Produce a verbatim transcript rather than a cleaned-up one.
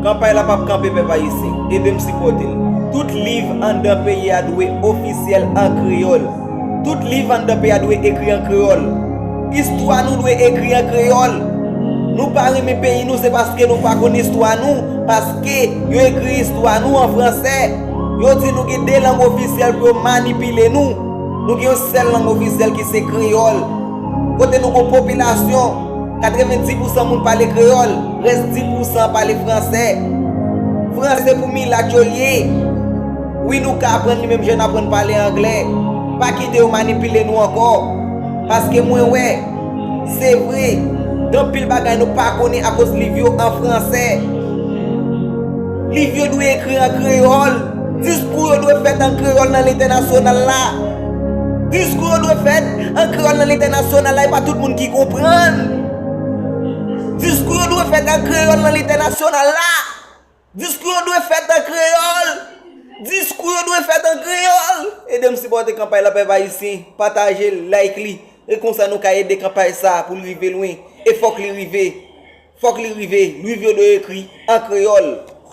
Kanpay la p ap kanpe, pèp ayisyen. Ede m sipòte l. Tout liv anndan peyi a dwe ofisyèl an kreyòl. Tout liv anndan peyi a dwe ekri an kreyòl. Istwa nou dwe ekri an kreyòl. Nou pa renmen peyi nou, se paske nou pa konn istwa nou, paske yo ekri istwa nou an fransè. Yo di nou gen de lang ofisyèl pou yo manipile nou. Nou gen yon sèl lang ofisyèl ki se kreyòl. Kote nou gon popilasyon, katrevendis pousan moun pale kreyòl, rès dis pousan pale fransè. Fransè pou milat yo l ye. Wi, nou ka aprann li menm jan n aprann pale anglè. Pa kite yo manipile nou ankò. Paske mwen wè, se vre, gen anpil bagay nou pa konnen akoz liv yo an fransè. Liv yo dwe ekri an kreyòl. Diskou yo dwe fèt an kreyòl nan lentènasyonal la. Diskou yo dwe fèt an kreyòl nan lentènasyonal la, e pa tout moun ki konprann. Diskou yo dwe fèt an kreyòl nan lentènasyonal la. Diskou yo dwe fèt an kreyòl. Diskou yo dwe fèt an kreyòl. Ede m sipòte kanpay la, pèp ayisyen. Pataje l, like li. E konsa nou ka ede kanpay sa pou l rive lwen. E fòk li rive. Fòk li rive. Liv yo dwe ekri an kreyòl.